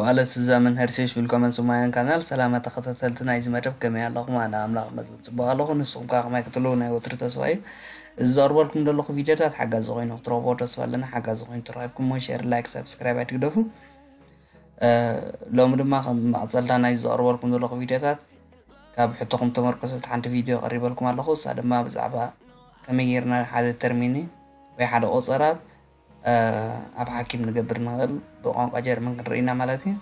ኣለስ እዛ መምህር ሴሽ ዊልኮመን ሱማያን ካናል። ሰላም ተኸታተልቲ ናይዚ መደብ፣ ከመይ ኣለኹም? ኣነ ኣምላኽ መዝን ጽቡቕ ኣለኹ። ንስኹም ከኣ ከመይ ክትህልዉ ናይ ወትሩ ተስፋ እዩ። እዚ ዘቕርበልኩም ዘለኹ ቪድዮታት ሓጋዚ ኮይኑ ክትረኽብዎ ተስፋ ኣለና። ሓጋዚ ኮይኑ ትረኺብኩሞ ሼር፣ ላይክ፣ ሳብስክራይብ ኣይትግደፉ። እ፣ ሎሚ ድማ ከም መቐጸልታ ናይ ዘቕርበልኩም ዘለኹ ቪድዮታት ካብ ሕቶኹም ተመርኮሰት ሓንቲ ቪድዮ ቀሪበልኩም ኣለኹ። እሳ ድማ ብዛዕባ ከመይ ጌርና ሓደ ተርሚኒ ወይ ሓደ ቆጸራ፣ እ፣ ኣብ ሓኪም ንገብር ንኽእል ብቋንቋ ጀርመን ክንርኢ ኢና ማለት እዩ።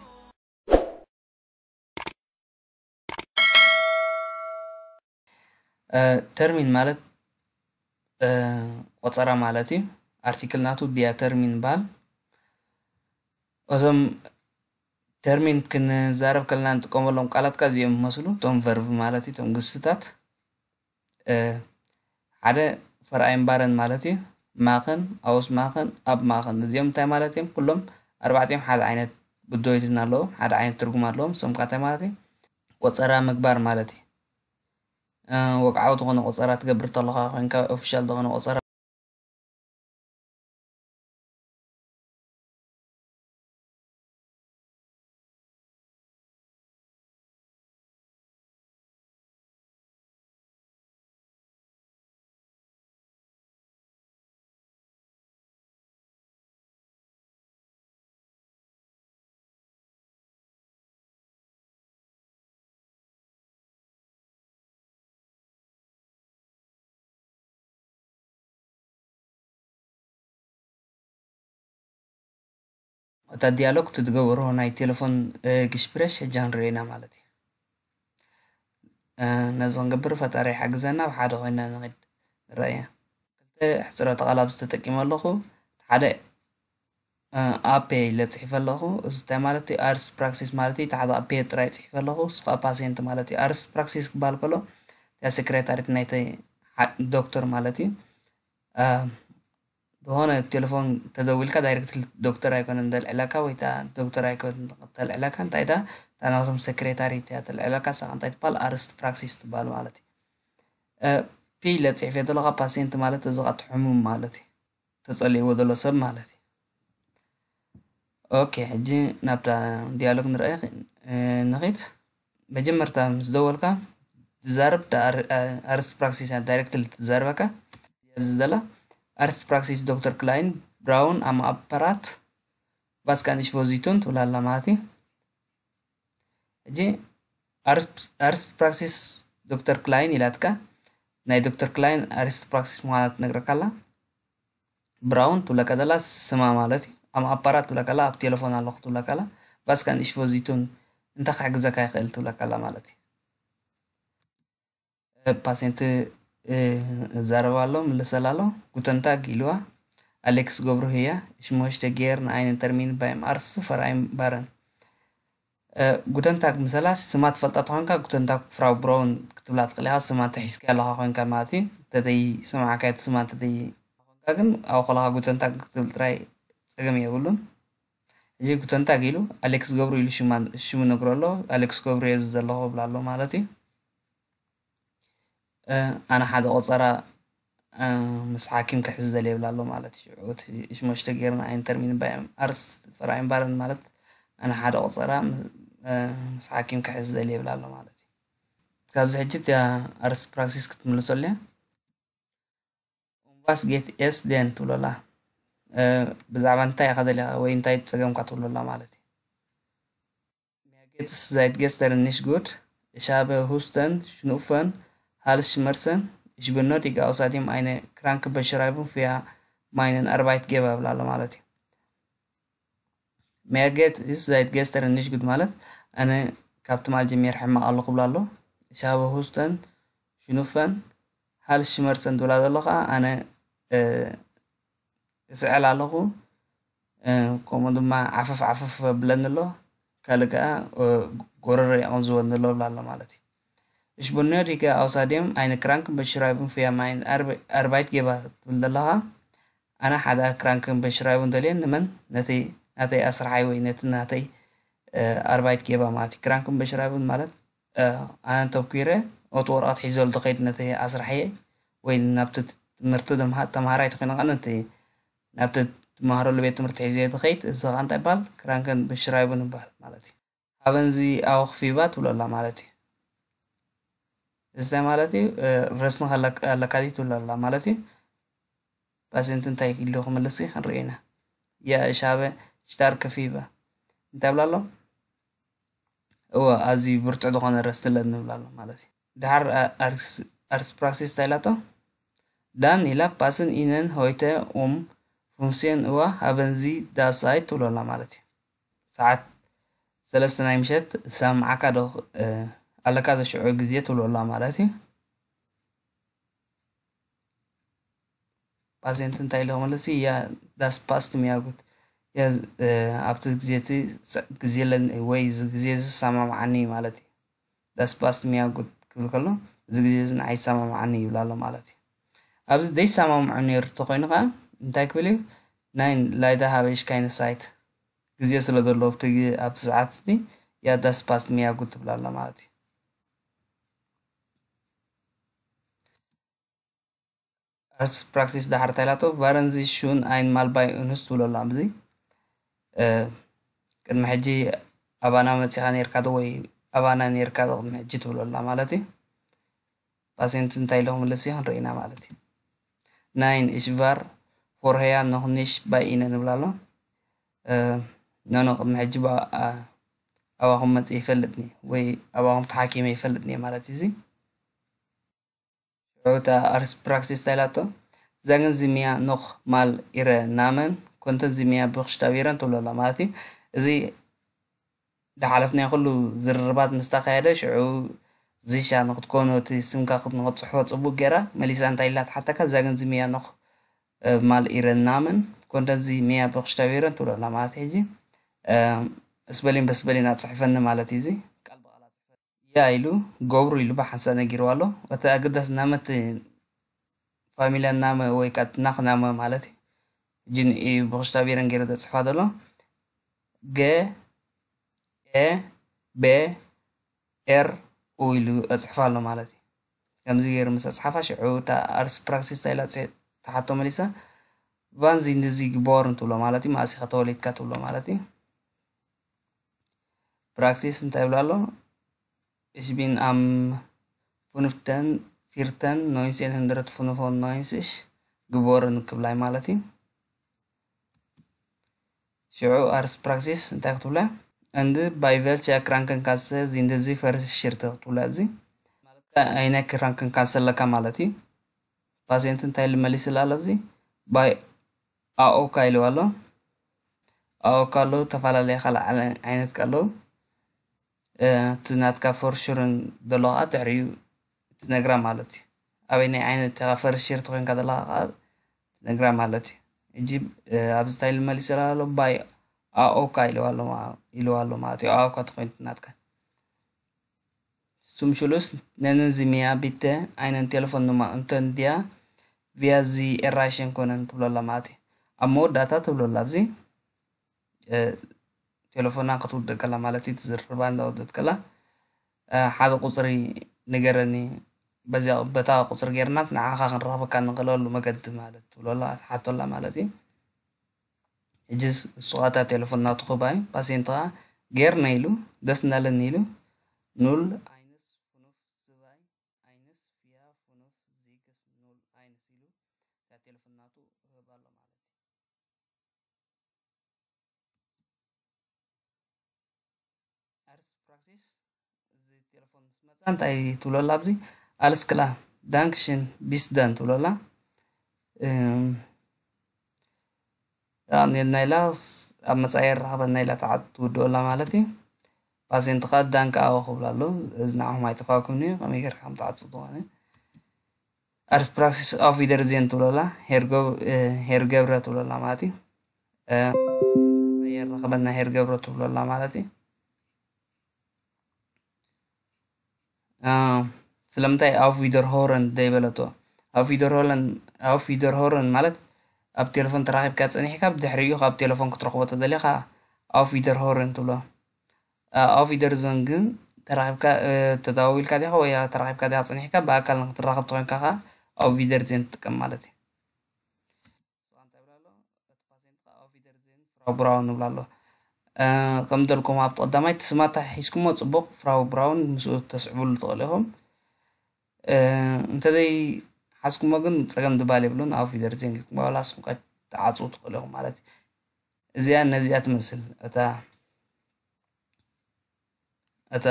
እ፣ ተርሚን ማለት፣ እ፣ ቆጸራ ማለት እዩ። ኣርቲክል ናቱ ዲያ ተርሚን ይበሃል። እዞም ተርሚን ክንዛረብ ከለና እንጥቀመሎም ቃላት ከኣ እዚኦም ይመስሉ። እቶም ቨርብ ማለት እዩ፣ እቶም ግስታት። እ፣ ሓደ ፈርኣይን ባረን ማለት እዩ። ማኸን፣ ኣውስ ማኸን፣ ኣብ ማኸን። እዚኦም እንታይ ማለት እዮም? ኩሎም ኣርባዕቲኦም ሓደ ዓይነት ብዶይትን ኣለዎም፣ ሓደ ዓይነት ትርጉም ኣለዎም። እሶም ከ እንታይ ማለት እዩ? ቆጸራ ምግባር ማለት እዩ። እ፣ ወግዓዊ ዝኾነ ቆጸራ ትገብር ተለኻ ኮይንካ፣ ኦፊሻል ዝኾነ ቆጸራ እታ ዲያሎግ ትትገብሮ ናይ ቴሌፎን፣ እ፣ ግሽፕሬሽ ሕጂ ክንርኢ ኢና ማለት እዩ። እ፣ ነዚ ክንገብር ፈጣሪ ይሓግዘና፣ ኣብ ሓደ ኮይና ንኺድ ንረኣያ። ክልተ ሕጽረተ ቃላት ተጠቂመ ኣለኹ። ሓደ፣ እ፣ ኣፔ ኢለ ጽሒፈ ኣለኹ። እዚ እንታይ ማለት እዩ? ኣርስ ፕራክሲስ ማለት እዩ። ታሕቲ ኣፔ ጥራይ ጽሒፈ ኣለኹ። እሱ ከኣ ፓሲየንት ማለት እዩ። ኣርስ ፕራክሲስ ክበሃል ከሎ፣ እታ ሴክሬታሪት ናይቲ ሓ-፣ ዶክተር ማለት እዩ። እ፣ ዝኾነ ቴሌፎን ተደዊልካ ዳይሬክት ዶክተር ኣይኮነን ተልዕለካ፣ ወይ እታ ዶክተር ኣይኮነን ተልዕለካ፣ እንታይ እታ፣ እታ ናቶም ሴክሬታሪ እያ ተልዕለካ። እሳ እንታይ ትበሃል? ኣርስ ፕራክሲስ ትበሃል ማለት እዩ። እ፣ ፒ ኢለ ጽሒፈ ዘለኹ ፓሲየንት ማለት እዚ ኸኣ እቲ ሕሙም ማለት እዩ። ተጸሊእዎ ዘሎ ሰብ ማለት እዩ። ኦኬ፣ ሕጂ ናብታ ዲያሎግ ንርኣ፣ እ፣ ንኺድ። መጀመርታ ምስ ደወልካ ትዛረብ፣ ዳ-፣ ኣር-፣ ኣርስ ፕራክሲስ እያ ዳይሬክትሊ ትዛረበካ። ኣብዚ ዘላ ኣርስ ፕራክሲስ ዶክተር ክላይን ብራውን ኣም ኣፓራት ቫስካን ኢሽቮዚቱን ትብላ ኣላ ማለት እዩ። ሕጂ ኣርስ-፣ ኣርስ ፕራክሲስ ዶክተር ክላይን ኢላትካ፣ ናይ ዶክተር ክላይን ኣርስ ፕራክሲስ ምዃና ትነግረካ ኣላ። ብራውን ትብለካ ዘላ ስማ ማለት እዩ። ኣም ኣፓራት ትብለካ ኣላ፣ ኣብ ቴሌፎን ኣለኹ ትብለካ ኣላ። ቫስካን ኢሽቮዚቱን እንታይ ክሕግዘካ ይኽእል ትብለካ ኣላ ማለት እዩ። እ፣ ፓሲየንት፣ እ፣ እዛረብ ኣሎ፣ ምልሰላ ኣሎ። ጉተን ታግ ኢልዋ። ኣሌክስ ገብሩ ህያ፣ እሽ ሞሽተ ጌር ንኣይነን ተርሚን ባይም ኣርስ ፈራይም ባረን። እ፣ ጉተን ታግ ምሰላ ስማ ትፈልጣ ተኾንካ፣ ጉተን ታግ ፍራው ብራውን ክትብላ ትኽእል ኢኻ። ስማ እንተ ሒዝካ ኣለኻ ኮይንካ ማለት እዩ። እንተዘይ ሰማዕካዮ እቲ ስማ እንተዘይ ኮንካ ግን፣ ኣብኡ ከለኻ ጉተን ታግ ክትብል ጥራይ ጸገም የብሉን። ሕጂ ጉተን ታግ ኢሉ፣ ኣሌክስ ገብሩ ኢሉ ሽማ-፣ ሽሙ ነግሮ ኣሎ። ኣሌክስ ገብሩ እየ ኣብዚ ዘለኹ እብላ ኣሎ ማለት እዩ። እ፣ ኣነ ሓደ ቆጸራ፣ እ፣ ምስ ሓኪም ክሕዝ ደልየ ይብላ ኣሎ ማለት እዩ። ሽዑ እቲ ሽሞሽተ ጌርና ኣይን ተርሚን ባይ ኣርስ ፈራይን ባረን ማለት ኣነ ሓደ ቆጸራ ምስ፣ እ፣ ምስ ሓኪም ክሕዝ ደልየ ይብላ ኣሎ ማለት እዩ። ካብዚ ሕጂ እቲኣ ኣርስ ፕራክሲስ ክትምልሰሉ እያ። ኡም ቫስ ጌት ኤስ ደን ትብሎ ኣላ። እ፣ ብዛዕባ እንታይ ኢኻ ደሊኻ ወይ እንታይ ጸገምካ ትብሎ ኣላ ማለት እዩ። Mir geht's seit gestern nicht gut. Ich habe Husten, Schnupfen, Halsschmerzen. Ich benötige außerdem eine Krankenbeschreibung für meinen Arbeitgeber ብላ ኣሎ ማለት እዩ። Mir geht's seit gestern nicht gut ማለት ኣነ ካብ ትማል ጀሚር ሕማቕ ኣለኹ ብላ ኣሎ። Ich habe Husten, Schnupfen, Halsschmerzen ትብላ ዘሎ ኸዓ ኣነ፣ እ፣ እስዕል ኣለኹ፣ እ፣ ከምኡ ድማ ዓፈፍ ዓፈፍ ብለኒ ኣሎ፣ ካልእ ከኣ፣ እ፣ ጎረሮ የቐንዝወኒ ኣሎ ብላ ኣሎ ማለት እዩ። Ich benötige außerdem eine Krankenbeschreibung für meinen Arbe-፣ Arbeitgeber ትብል ዘለኻ፣ ኣነ ሓደ ክራንክንበሽራይቡን ደልየ ንመን? ነቲ ናተይ ኣስርሓይ ወይ ነቲ ናተይ፣ እ፣ ኣርባይት ጌባ ማለት እዩ። ክራንክንበሽራይቡን ማለት፣ እ፣ ኣነ ተብኲረ ኦቲ ወረቐት ሒዘሉ ዝኸይድ ነቲ ኣስርሓየ ወይ ናብቲ ትምህርቲ ተምሃ-፣ ተምሃራይ ተኾይነ ኸዓ ነቲ ናብቲ ትመሃረሉ ቤት ትምህርቲ ሒዝዮ ትኸይድ። እዚ ኸዓ እንታይ ይበሃል? ክራንከን ብሽራይቡን ይበሃል ማለት እዩ። ሃበን ዚ ኣው ክፊባ ትብሎ ኣላ ማለት እዩ። እዚ እንታይ ማለት እዩ? ረስኒ ኣለካ ድዩ ትብሎ ኣላ ማለት እዩ። ፓሲንት እንታይ ኢሉ ክምልስ እዩ ክንርኢ ኢና። ያ እሻበ ሽታር ክፊባ እንታይ ብላ ኣሎ? እወ ኣዝዩ ብርቱዕ ዝኾነ ረስኒ ኣለኒ ይብላ ኣሎ ማለት እዩ። ድሓር ኣርስ ፕራክሲስ እንታይ ኢላቶ? ዳን ኢላ ፓስን ኢነን ሆይተ ኡም ፉንክሲዮን እዋ ሃበንዚ ዳሳይ ትብሎ ኣላ ማለት እዩ። ሰዓት ሰለስተ ናይ ምሸት ሰምዓካ ዶ ኣለካ ዶ ሽዑ ግዜ ትብሎ ኣላ ማለት እዩ። ፓሲንት እንታይ ኢሉ ክመልስ እዩ? ያ ዳስ ፓስት ሚያጉት ኣብቲ ግዜ እቲ ግዜ ለን ወይ ግዜ ዝሰማምዓኒ ማለት እዩ። ዳስ ፓስት ሚያጉት ክብል ከሎ እዚ ግዜ እዚ ንዓይ ይሰማምዓኒ ይብል ኣሎ ማለት እዩ። ኣብዚ ዘይሰማምዖ ነይሩ እንተኮይኑ ከዓ እንታይ ክብል እዩ? ናይ ላይዳ ሃበሽ ካይነ ሳይት ግዜ ስለ ዘለዎ ኣብቲ ሰዓት እቲ ያ ዳስ ፓስት ሚያጉት ትብል ኣላ ማለት እዩ። ኣርስ ፕራክሲስ ዳሕር እንታይ ኢላቶ? ቫረንዚ ሹን ኣይን ማልባይ ኡንስ ትብሎ ኣላ ኣብዚ ቅድሚ ሕጂ ኣባና መፂኻ ነርካ ዶ ወይ ኣባና ነርካ ዶ ቅድሚ ሕጂ ትብሎ ኣላ ማለት እዩ። ፓሲንት እንታይ ኢሉ ክምልስ እዩ ክንርኢ ኢና ማለት እዩ። ናይን እሽ ቫር ፎርሄያ ኖኽ ኒሽ ባይ ኢነ ንብላ ኣሎ። ኖኖ ቅድሚ ሕጂ ኣባኹም መፅእ ይፈልጥኒ ወይ ኣባኹም ተሓኪመ ይፈልጥኒ ማለት እዩ። እዚ ሽዑ እታ ኣርስ ፕራክሲስ እንታይ ኢላቶ? ዛግን ዚምያ ኖኽ ማል ኢረ ናመን ኮንተን ዚምያ ብክሽታቢረን ትብሎ ኣላ ማለት እዩ። እዚ ዝሓለፍናዮ ኩሉ ዝርርባት ምስ ተኻየደ ሽዑ ዚሻ ንክትኮኖ እቲ ስምካ ንክትፅሕፎ ፅቡቅ ገይራ መሊሳ እንታይ ኢላ ትሓተካ? ዛግን ዚምያ ኖኽ ማል ኢረ ናመን ኮንተን ዚምያ ብክሽታቢረን ትብሎ ኣላ ማለት እዩ። ሕጂ እስበሊን በስበሊን ኣፅሕፈኒ ማለት እዩ። እዚ ቃል ብቃል ኣፅሕፈኒ ያ ኢሉ ገብሩ ኢሉ ብሓንሳእ ነጊርዋ ኣሎ። እቲ ኣገዳሲ ናመ እቲ ፋሚልያ ናመ ወይ ከዓ ናኽ ናመ ማለት እዩ። ሕጂ ንኢ ብክሽታ ቢረን ገይረ ዘፅሕፋ ዘሎ ገ ኤ ቤ ኤር ኡ ኢሉ ኣፅሕፋ ኣሎ ማለት እዩ። ከምዚ ገይሩ ምስ ኣፅሓፋ ሽዑ እታ ኣርስ ፕራክሲስ ታይላ ትሓቶ መሊሳ ቫንዚ ንዚ ግቦርን ትብሎ ማለት እዩ። ማእሲኻ ተወሊድካ ትብሎ ማለት እዩ። ፕራክሲስ እንታይ ይብሎ ኣሎ? Ich bin am fünften vierten neunzehnhundertfünfundneunzig geboren ክብላይ ማለት እዩ። ሽዑ ኣርስ ፕራክሲስ እንታይ ክትብላ? እንድ ባይ ቨልቸ ክራንከንካሰ ዚንደዚ ፈርስ ሽርተ ክትብላ ኣብዚ ማለት ኣይነ ክራንከንካሰ ኣለካ ማለት እዩ። ፓሲየንት እንታይ ኢሉ መሊስላ ኣሎ ኣብዚ? ባይ ኣኦካ ኢልዋ ኣሎ። ኣኦካ ኣሎ፣ ተፈላለየ ካልእ ዓለ-፣ ዓይነት ከ ኣለዉ። እ፣ እቲ ናትካ ፎርሹርን ዘሎ ኸዓ ድሕሪኡ ትነግራ ማለት እዩ። ኣበየናይ ዓይነት ኢኻ ፈርሽር ተኾይንካ ዘለኻ ኸዓ ትነግራ ማለት እዩ። ሕጂ፣ እ፣ ኣብዚ እንታይ ኢሉ መሊስላ ኣሎ? ባይ ኣኦካ ኢልዋ ኣሎ ማ-፣ ኢልዋ ኣሎ ማለት እዩ። ኣኦካ ተኾይኑ ናትካ። Zum Schluss nennen Sie mir bitte einen Telefonnummer unter der wir Sie erreichen können ትብሎ ኣላ ማለት እዩ። ኣብ መወዳእታ ትብሎ ኣላ ኣብዚ፣ እ፣ ቴሌፎና ክትውድእ ከላ ማለት እዩ፣ ትዝርባ እንዳወደት ከላ፣ እ፣ ሓደ ቁፅሪ ንገረኒ፣ በዚያ፣ በታ ቁፅሪ ጌርና ንዓኻ ክንረኽበካ ንኽእለሉ መገዲ ማለት ትብሎ ኣላ፣ ትሓቶ ኣላ ማለት እዩ። ሕጂ ንሱ ኸኣ እታ ቴሌፎን ናቱ ክህባ እዩ። ፓሲየንት ኸኣ ጌርና ኢሉ፣ ደስ እናለኒ ኢሉ፣ ኑል ኣይንስ ፍኑፍ ስባይ ኣይንስ ፊያ ፍኑፍ ዚግስ ኑል ኣይንስ ኢሉ እታ ቴሌፎን ናቱ ይህባ ኣሎ ማለት እዩ። ኣርስ ፕራክሲስ እዚ ቴሌፎን ምስ መጻ እንታይ ትብሎ ኣላ ኣብዚ? ኣልስ ክላ ዳንክሽን ቢስ ደን ትብሎ ኣላ። እም፣ የቐንየልና ኢላ ስ-፣ ኣብ መጻኢ የራኽበና ኢላ ትዓ-፣ ትውድኦ ኣላ ማለት እዩ። ፓሲየንት ኸኣ ዳንክ ኣዎ ክብላ ኣሎ። እዚ ንዓኹም ኣይጠፋኩም እዩ፣ ከመይ ጌርካ ከም ትዓጽው ዝኾነ። ኣርስ ፕራክሲስ ኣፍ ዊደርዜን ትብሎ ኣላ፣ ሄር ገብ-፣ እ፣ ሄር ገብረ ትብሎ ኣላ ማለት እዩ። እ፣ የራኽበና ሄር ገብረ ትብሎ ኣላ ማለት እዩ። እ፣ ስለምንታይ ኣፍ ዊደር ሆረን ዘይበለቶ? ኣፍ ዊደር ሆረን፣ ኣፍ ዊደር ሆረን ማለት ኣብ ቴሌፎን ተራኺብካ ጸኒሕካ ብድሕሪኡ ካብ ቴሌፎን ክትረኽቦ ተደሊኻ ኣፍ ዊደር ሆረን ትብሎ። ኣ-፣ ኣፍ ዊደር ዞን ግን ተራኺብካ፣ እ፣ ተደዋዊልካ ዲኻ ወይ ተራኺብካ ዲኻ ጸኒሕካ ብኣካል ንክትራኸብ ተኾይንካ ኸኣ ኣፍ ዊደር ዜን ትጥቀም ማለት እዩ። ፍራው ብራውን ንብላ ኣሎ። ከም ደልኩም ኣብ ቀዳማይ እቲ ስማታ ሒዝኩሞ ጽቡቕ፣ ፍራው ብራውን ምስኡ ተስዕብሉ ትኽእሉ ኢኹም። እንተዘይ ሓዝኩሞ ግን ጸገም ድባል የብሉን። ኣብ ፊደር ዜን ኢልኩም ዋላ ስምካ ትዓጽው ትኽእሉ ኢኹም ማለት እዩ። እዚኣ ነዚኣ ትመስል እታ እታ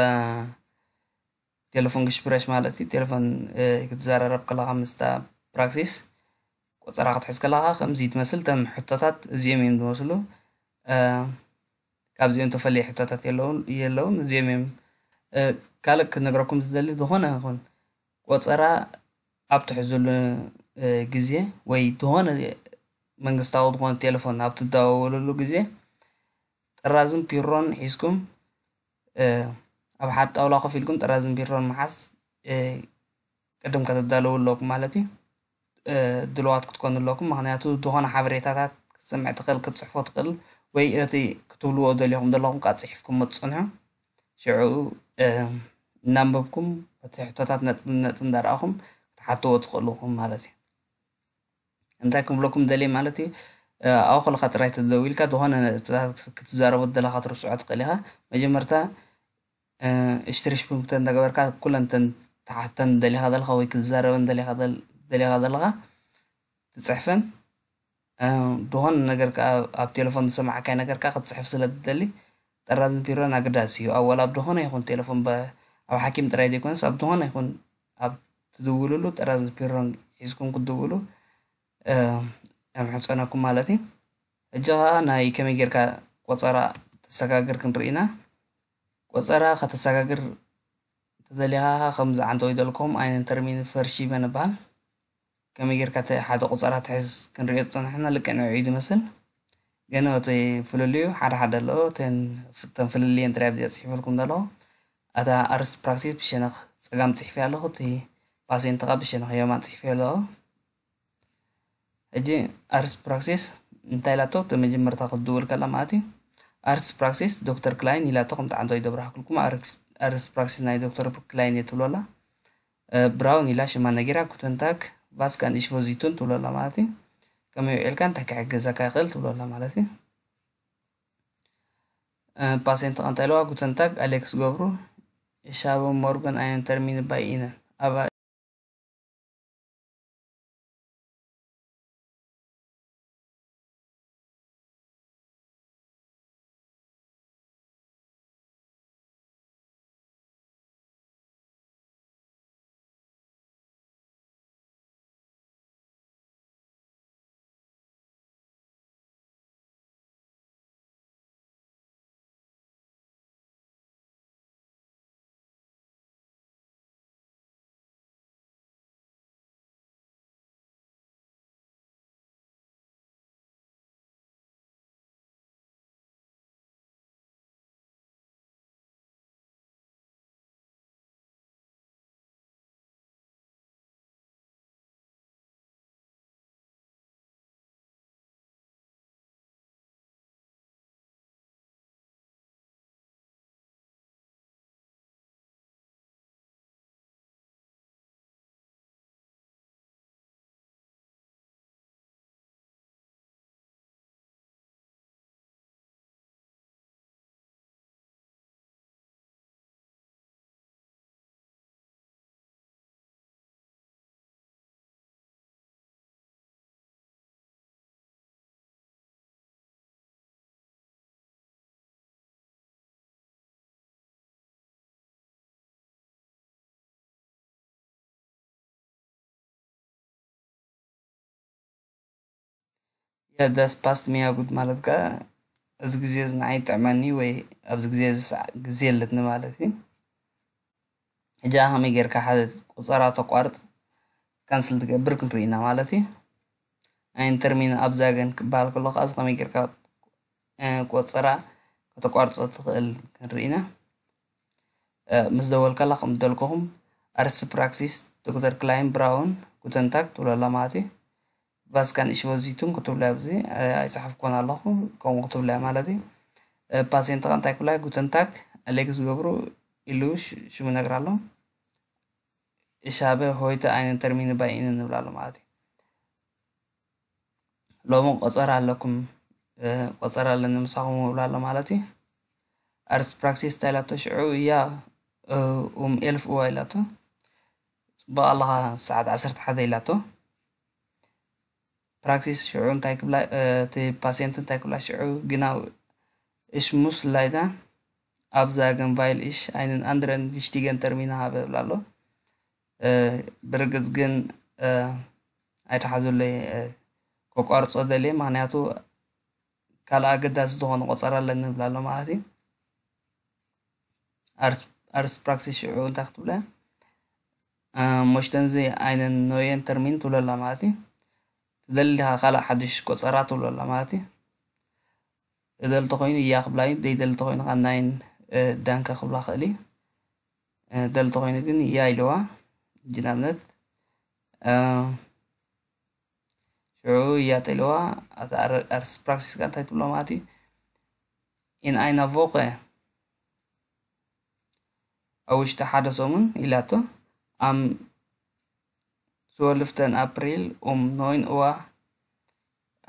ቴሌፎን ግሽብረሽ ማለት እዩ። ቴሌፎን ክትዘራረብ ከለኻ ምስታ ፕራክሲስ ቆጸራ ክትሕዝ ከለኻ ከምዚ ትመስል። እቶም ሕቶታት እዚኦም እዮም ዝመስሉ። ካብዚኦም ተፈለየ ሕቶታት የለውን የለውን እዚኦም እዮም። ካልእ ክነግረኩም ዝደሊ ዝኾነ ይኹን ቆጸራ ኣብ ትሕዝሉ ግዜ ወይ ዝኾነ መንግስታዊ ዝኾነ ቴሌፎን ኣብ ትደዋወልሉ ግዜ ጥራዝን ፒሮን ሒዝኩም ኣብ ሓድ ጣውላ ኮፍ ኢልኩም ጥራዝን ፒሮን ምሓዝ ቅድም ከተዳለዉ ኣለኩም ማለት እዩ። ድልዋት ክትኮኑ ኣለኩም። ምክንያቱ ዝኾነ ሓበሬታታት ክትሰምዕ ትኽእል፣ ክትፅሕፎ ትኽእል፣ ወይ እቲ ክትብልዎ ደሊኹም ዘለኹም ቃ ፅሒፍኩም ትፅንሑ። ሽዑ እናንበብኩም እቲ ሕቶታት ነጥቢ ነጥቢ እንዳረኣኹም ክትሓትዎ ትኽእሉ ኢኹም ማለት እዩ። እንታይ ክብለኩም ደልየ ማለት እዩ፣ ኣብኡ ከለኻ ጥራይ ተደዊልካ ዝኾነ ነጥብታት ክትዛረቦ ደለኻ ትርስዖ ትኽእል ኢኻ። መጀመርታ እሽትሪሽ ፕንክተን እንዳገበርካ ኩለን ተን ተሓተን ደሊኻ ዘለኻ ወይ ክትዛረበን ደሊኻ ዘለኻ ትፅሕፈን። ዝኾነ ነገር ከዓ ኣብ ቴሌፎን ዝሰማዕካይ ነገር ከዓ ክትፅሕፍ ስለ ትደሊ ጠራዝን ፒሮን ኣገዳሲ እዩ። ኣወል ኣብ ዝኾነ ይኹን ቴሌፎን ኣብ ሓኪም ጥራይ ዘይኮነስ ኣብ ዝኾነ ይኹን ኣብ ትድውልሉ ጠራዝን ፒሮን ሒዝኩም ክትድውሉ እምሕፀነኩም ማለት እዩ። ሕጂ ከዓ ናይ ከመይ ጌርካ ቆፀራ ተሰጋግር ክንርኢ ኢና። ቆፀራ ከተሰጋግር ተደሊኻ ከምዚ ዓንተወይ ደልኩም ኣይነን ተርሚን ፈርሺ በንበሃል ከመይ ጌርካ ሓደ ቆፀራ ትሕዝ ክንሪኦ ዝፀናሕና ልክዕ ንዕኡ እዩ ዝመስል። ግን እቲ ፍልልዩ ሓደ ሓደ ኣለዎ። እተን ፍልልየን ጥራይ ኣብዚኣ ፅሒፈልኩም ዘለኹ። ኣታ ኣርስ ፕራክሲስ ብሸነኽ ፀጋም ፅሒፈ ኣለኹ፣ እቲ ፓሴንት ከዓ ብሸነኽ የማን ፅሒፈ ኣለኹ። ሕጂ ኣርስ ፕራክሲስ እንታይ ኢላቶ? እቲ መጀመርታ ክትድውል ከላ ማለት እዩ። ኣርስ ፕራክሲስ ዶክተር ክላይን ኢላቶ፣ ከምቲ ዓንቶ ይደብራህክልኩም ኣርስ ፕራክሲስ ናይ ዶክተር ክላይን እየ ትብሎ ኣላ። ብራውን ኢላ ሽማ ነጊራ፣ ኩተንታክ ቫስካን ኢሽቮዚቱን ትብሎ ኣላ ማለት እዩ። ከመይ ውዒልካ እንታይ ክሕግዘካ ይኽእል ትብሎ ኣላ ማለት እዩ። ፓሴንት ቐንታ ኢለዋ፣ ጉተንታግ ኣሌክስ ገብሩ፣ ሻቦ ሞርገን ኣየን ተርሚን ባይ ኢነን ኣብ Yeah, that's past me a good ማለት ከ እዚ ግዜ እዚ ንዓይ ጥዕመኒ ወይ ኣብዚ ግዜ እዚ ሰዓ-፣ ግዜ የለትኒ ማለት እዩ። ሕጂ ከመይ ጌርካ ሓደ ቆጸራ ተቋርጽ ካንስል ትገብር ክንርኢ ኢና ማለት እዩ። ኣይን ተርሚን ኣብዛገን ክበሃል ከሎ ከኣ እዚ ከመይ ጌርካ ቆጸራ ከተቋርጾ ትኽእል ክንርኢ ኢና። ምስ ደወልካላ ከም ደልኩኹም ኣርስ ፕራክሲስ ዶክተር ክላይን ብራውን ጉተንታግ ትብለላ ማለት እዩ። ቫስካን ኢሽቦዚቱን ክትብላ ኣብዚ ኣይፀሓፍኮን ኣለኹ፣ ከምኡ ክትብላ ማለት እዩ። ፓሴንትኻ እንታይ ክብላ ጉተንታግ ኣሌክስ ገብሩ ኢሉ ሽሙ ነግራ ኣሎ። እሻበ ሆይተ ኣይነ ተርሚን ባይነ ንብላ ኣሎ ማለት እዩ። ሎሚ ቆፀራ ኣለኩም ቆጸራ ኣለኒ ምሳኹም እብላ ኣሎ ማለት እዩ። ኣርስ ፕራክሲስ እንታይ ኢላቶ ሽዑ እያ ኡም ኤልፍ እዋ ኢላቶ። ጽቡቕ ኣለኻ ሰዓት ዓሰርተ ሓደ ኢላቶ። ፕራክሲስ ሽዑ እንታይ ክብላ እቲ ፓስየንት እንታይ ክብላ ሽዑ ግና እሽ ሙስ ላይዳ ኣብ ዛገን ቫይል እሽ ኣይንን ኣንድረን ቪሽቲገን ተርሚና ሃበ እብላ ኣሎ። ብርግጽ ግን ኣይተሓዙለይ፣ ከቋርጾ ደልየ፣ ምኽንያቱ ካልእ ኣገዳሲ ዝኾነ ቆጸራ ኣለኒ እብላ ኣሎ ማለት እዩ። ኣርስ ፕራክሲስ ሽዑ እንታይ ክትብለ ሞሽተንዚ ኣይነን ኖየን ተርሚን ትብለላ ማለት እዩ። ትደሊ ዲኻ ካልእ ሓድሽ ቆጸራ ትብለላ ማለት እዩ። እደሊ ተኾይኑ እያ ክብላ እዩ፣ ዘይደሊ ተኾይኑ ከዓ ናይን ዳንከ ክብላ ክእል እዩ። እደሊ ተኾይኑ ግን እያ ኢልዋ። ሕጂ ንኣብነት ሽዑ እያ ተልዋ ኣርስ ፕራክሲስ ከዓ እንታይ ትብሎ ማለት እዩ። ኢን ኣይና ቮኸ ኣብ ውሽጢ ሓደ ሰሙን ኢላቶ ኣም ስወልፍተን ኣፕሪል ኡም ኖይን እዋ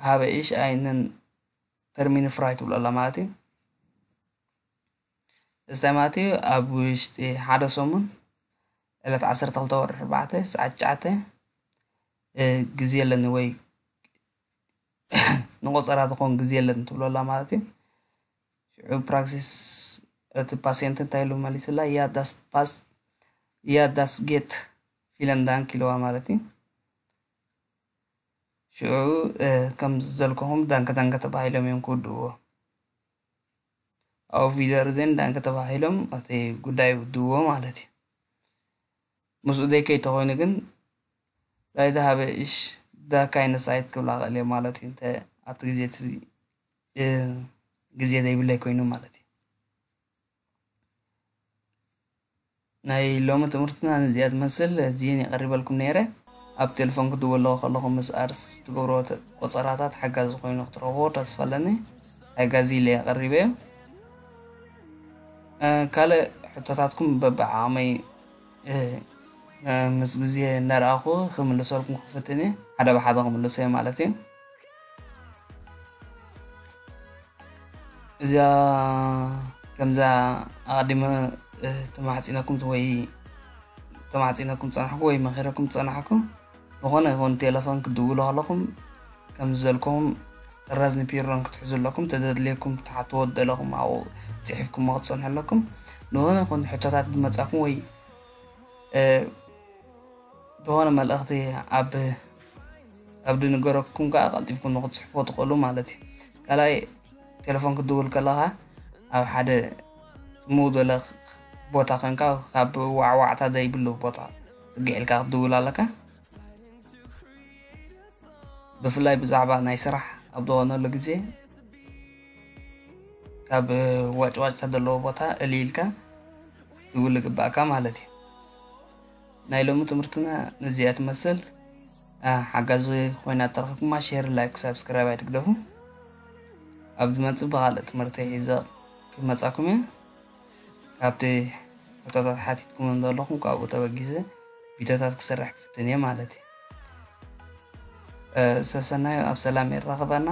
ሃበ እሽ ኣይንን ተርሚን ፍራይ ትብሎ ኣላ ማለት እዩ። እዚ እንታይ ማለት እዩ? ኣብ ውሽጢ ሓደ ሰሙን ዕለት ዓሰርተ ክልተ ወርሒ ኣርባዕተ ሰዓት ትሽዓተ ግዜ ኣለኒ ወይ ንቆጸራ ዝኾን ግዜ ኣለኒ ትብሎ ኣላ ማለት እዩ። ሽዑ ፕራክሲስ እቲ ፓስየንት እንታይ ኢሉ መሊስላ? ያ ዳስ ፓስ ያ ዳስ ጌት ፊለን ዳንክ ኢልዋ ማለት እዩ። ሽዑ ከም ዘልኩኹም ዳንከ ዳንከ ተባሂሎም እዮም ክውድእዎ። ኣብ ቪደር ዜን ዳንከ ተባሂሎም እቲ ጉዳይ ይውድእዎ ማለት እዩ። ምስኡ ዘይከይ ተኾይኑ ግን ዳይተ ሃበ እሽ ዳ ካይነ ሳይት ክብላ ክእል እየ ማለት እዩ። እንተ ኣብቲ ግዜ እቲ ግዜ ዘይብለይ ኮይኑ ማለት እዩ። ናይ ሎሚ ትምህርትና ንዚኣ ትመስል። እዚን የቐሪበልኩም ነይረ። ኣብ ቴሌፎን ክድወሎ ከለኹም ምስ ኣርስ ትገብሮ ቆጸራታት ሓጋዚ ኮይኑ ክትረኽቦ ተስፋ ኣለኒ። ሓጋዚ ኢለ የቐሪበ እዩ። ካልእ ሕቶታትኩም በብዓቕመይ ምስ ግዜ እናረኣኹ ክምልሰልኩም ክፍትን እየ። ሓደ ብሓደ ክምልሶ እየ ማለት እዩ። እዚኣ ከምዛ ኣቐዲመ ተማሕፂነኩም ወይ ተማሕፂነኩም ፀናሕኩ ወይ መኺረኩም ፀናሕኩ። ዝኾነ ይኹን ቴሌፎን ክትድውሉ ከለኹም ከም ዝበልኩኹም ጥራዝ ንፒሮን ክትሕዙ ኣለኩም። ተደድልየኩም ክትሓትዎ ደለኹም ኣብኡ ፅሒፍኩም ክትፀንሑ ኣለኩም። ዝኾነ ይኹን ሕቶታት ዝመፃኩም ወይ ዝኾነ መልእኽቲ ኣብ ኣብ ድንገረኩም ከዓ ቀልጢፍኩም ንክትፅሕፎ ትኽእሉ ማለት እዩ። ካልኣይ ቴሌፎን ክትድውል ከለኻ ኣብ ሓደ ፅምው ዝበለ ቦታ ኮንካ ካብ ዋዕዋዕታ ዘይብሉ ቦታ ፅግዕ ኢልካ ክትድውል ኣለካ። ብፍላይ ብዛዕባ ናይ ስራሕ ኣብ ዝኾነሉ ግዜ ካብ ዋጭዋጭታ ዘለዎ ቦታ እልይ ኢልካ ክትድውል ይግባእካ ማለት እዩ። ናይ ሎሚ ትምህርትና ነዚኣ ትመስል። ሓጋዚ ኮይና ተረኺብኩማ ሼር፣ ላይክ፣ ሳብስክራይብ ኣይትግደፉ። ኣብ ዝመፅእ ብኻልእ ትምህርቲ ሒዘ ክመፃኩም እየ። ካብቲ ሕቶታት ሓቲትኩም ዘለኹም ካብኡ ተበጊሰ ቪዲዮታት ክሰርሕ ክፍትን እየ ማለት እዩ። ሰሰናዩ ኣብ ሰላም የራኽበና።